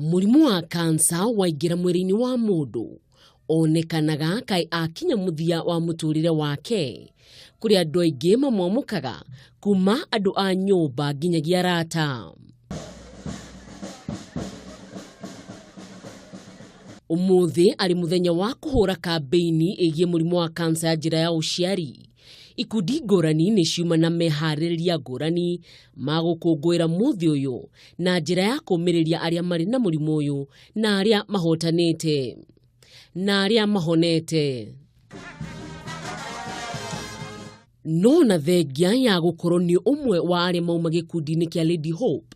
Mũrimũ wa kansa waingĩra mwĩrĩ-inĩ wa mũndũ onekanaga kaĩ akinya mũthia wa mũtũrĩre wake. Kũrĩ andũ aingĩ mamwamũkaga kuma andũ a nyũmba nginyagia arata. Ũmũthĩ arĩ mũthenya wa kũhũra kambĩini ĩgiĩ mũrimũ wa kansa ya njĩra ya ũciari. Ikundi ngũrani nĩ ciuma na meharĩrĩria ngũrani ma gũkũngũĩra mũthĩ ũyũ na njĩra ya kũmĩrĩria arĩa marĩ na mũrimũ ũyũ na arĩa mahotanĩte na arĩa mahonete. No na thengia ya gũkorwo nĩ ũmwe wa arĩa mauma gĩkundi-inĩ kĩa Lady Hope,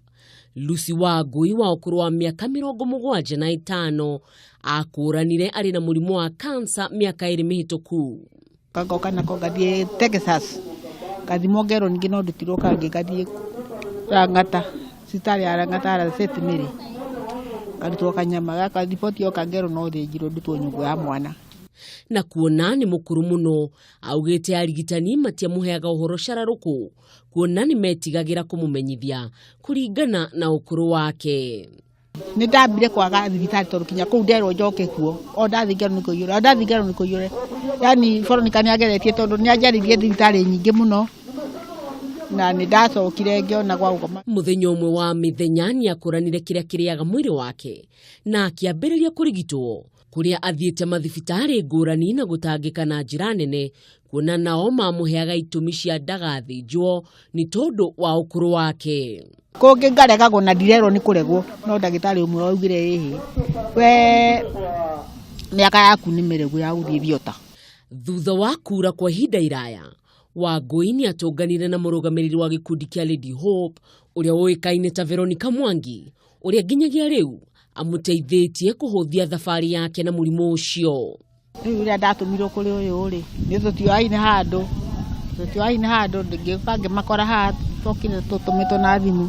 Lucy Wangui wa ũkũrũ wa mĩaka 75 akũranire arĩ na mũrimũ wa kansa mĩaka 2 mĩhĩtũku. Kagoka nako ngathiĩ Texas ngathimwo ngerwo ningĩ no ndutirwo kangĩ ngathiĩ Lang'ata citarĩ ya Lang'ata ya St Mary ngarutwo kanyama gaka riboti yoka ngerwo no thĩnjirwo ndutwo nyũngũ ya mwana. Na kuona nĩ mũkũrũ mũno augĩte arigitani matiamũheaga ũhoro cararũkũ kuona nĩ metigagĩra kũmũmenyithia kũringana na ũkũrũ wake. Nĩ ndambire kwaga thibitarĩ tondũ kinya kũu nderwo njoke kuo o ndathiĩ ngerwo nĩ kũiyũra o ndathiĩ ngerwo nĩ kũiyũra, yani Veronica nĩ ageretie tondũ nĩ anjaririe thibitarĩ nyingĩ mũno na nĩ ndacokire ngĩona gwa gũkoma. Mũthenya ũmwe wa mĩthenya nĩ akũranire kĩrĩa kĩrĩaga mwĩrĩ wake na akĩambĩrĩria kũrigitwo kũrĩa athiĩte mathibitarĩ ngũrani na gũtangĩka na njĩra nene kuona nao mamũheaga itũmi cia ndagathĩnjwo nĩ tondũ wa ũkũrũ wake. Kũngĩ ngaregagwo na ndirerwo nĩ kũregwo no ndagĩtarĩ ũmwe waugire ĩhĩ we mĩaka yaku nĩ mĩregu ya gũthiĩ thiota. Thutha wa kura kwa ihinda iraya Wangui nĩ atũnganire na mũrũgamĩrĩri wa gĩkundi kĩa Lady Hope ũrĩa ũĩkaine ta Veronica Mwangi ũrĩa nginyagia rĩu amũteithĩtie kũhũthia thabarĩ yake na mũrimũ ũcio. Rĩu rĩrĩa ndatũmirwo kũrĩ ũyũ rĩ nĩ tũtioaine handũ tũtioaine handũ ngĩũka ngĩmakora haha tũkire tũtũmĩtwo na thimũ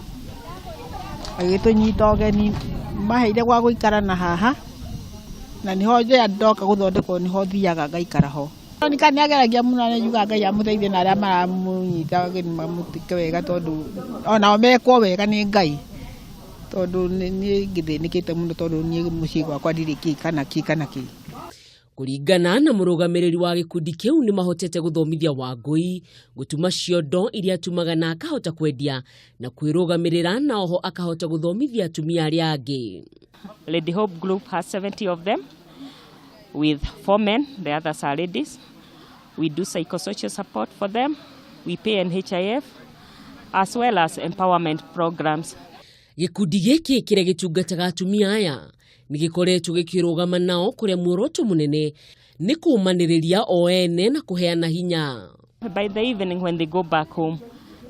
agĩtũnyita ũgeni maheire gwa gũikara na haha na nĩho rĩrĩa ndoka gũthondekwo nĩho thiaga ngaikara ho. Veronica nĩ ageragia mũno na njugaga Ngai amũteithie na arĩa maramũnyita ũgeni mamũtĩke wega tondũ onao mekwo wega nĩ Ngai tondũ niĩ ngĩthĩnĩkĩte mũno tondũ niĩ mũciĩ gwakwa ndirĩ kĩ kana kĩ kana kĩ. Kũringana na mũrũgamĩrĩri wa gĩkundi kĩu nĩ mahotete gũthomithia Wangui gũtuma ciondo iria atumaga na akahota kwendia na kwĩrũgamĩrĩra na oho akahota gũthomithia atumia arĩa angĩ. Lady Hope Group has 70 of them with 4 men, the others are ladies. We do psychosocial support for them. We pay NHIF as well as empowerment programs. Gĩkundi gĩkĩ kĩrĩa gĩtungataga atumia aya nĩ gĩkoretwo gĩkĩrũgama nao kũrĩa muoroto mũnene nĩ kũũmanĩrĩria o ene na kũheana hinya. By the evening when they go back home,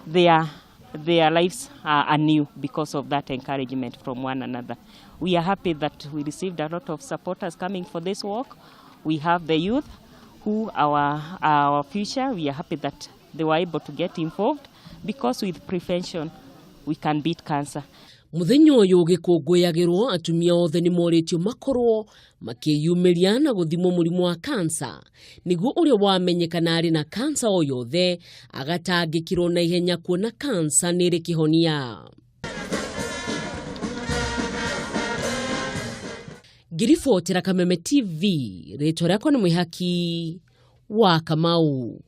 their lives are anew because of that encouragement from one another. We are happy that we received a lot of supporters coming for this walk. We have the youth who are our future. We are happy that they were able to get involved because with prevention we can beat cancer. Mũthenya ũyũ ũgĩkũngũyagĩrwo atumia othe nĩ morĩtio makorwo makĩyumĩria na gũthimwo mũrimũ wa kansa nĩguo ũrĩa wamenyekana arĩ na kansa o yothe agatangĩkĩrwo na ihenya kuona kansa nĩ ĩrĩ kĩhonia. Ngĩribotera Kameme TV, rĩtwa rĩakwa nĩ Mwĩhaki wa Kamau.